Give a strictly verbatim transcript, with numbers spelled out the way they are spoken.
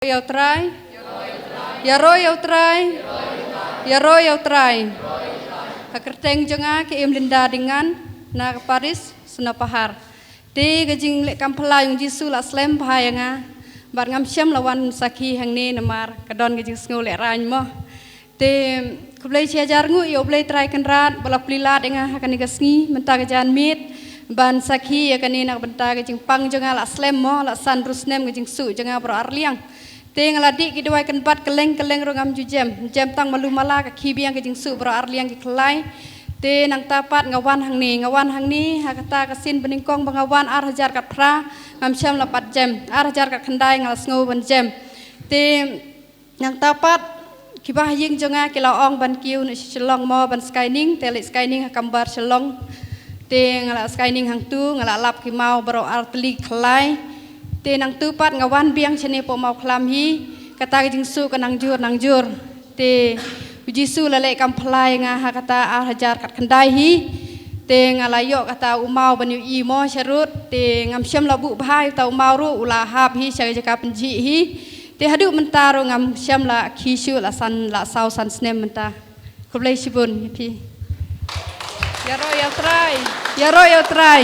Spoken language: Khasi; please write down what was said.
Ïaroh ïa u Trai. Ïaroh ïa u Trai. Ïaroh ïa u Trai. Ha kyrteng jong nga ka Em Linda Dingan, na ka Paris Sna Pahar. Te ka jingleh kam phylla jong Jisu la slem bha ïa nga. Bad ngam shym la wan sakhi hangne namar ka don ka jingsngew lehraiñ mo. Te khublei shihajar nguh ïa u Blei Trai Kynrad ba la plie lad ïa nga ha kane ka sngi mynta ka janmiet ban sakhi ïa kane na ka bynta ka jingpang jong nga la slem mo, la san ru snem ka jingsuh jong nga baroh arliang. Te nga la dih ki dawai kynbat kylleng kylleng ruh ngam ju jem. Jem tang malu mala ka khie biang ka jingsuh baroh arliang ki khlai. Te nangta pat nga wan hangne, nga wan hangne ha kata ka sien banyngkong ba nga wan ar hajar khatphra, ngam shym la pat jem. Ar hajar khatkhyndai nga la sngew ban jem. Te nangta pat kiba ha ïing jong nga ki la ong ban kiew noh sha Shillong mo ban scanning, te leit scanning ha Kambar Shillong. Te nga la scanning hangtu, nga la lap ki maw baroh ar tylli khlai. Te nangtu pat nga wan biang shane poh Mawkhlam hi, kata ka jingsuh ka nang jur nang jur. Te u Jisu la leh kam phylla ïa nga ha kata ar hajar khatkhyndai hi. Te nga la ïoh kata u maw ban ïohi mo sharud. Te ngam shym la buh bha ïa uta u maw ruh, u la hap hi sha ka jaka pynjhieh hi. Te haduh mynta ruh ngam shym la khie shuh, la san, la saw san snem mynta. Khublei shibun ïa phi. Ïaroh ïa u Trai. Ïaroh ïa u Trai.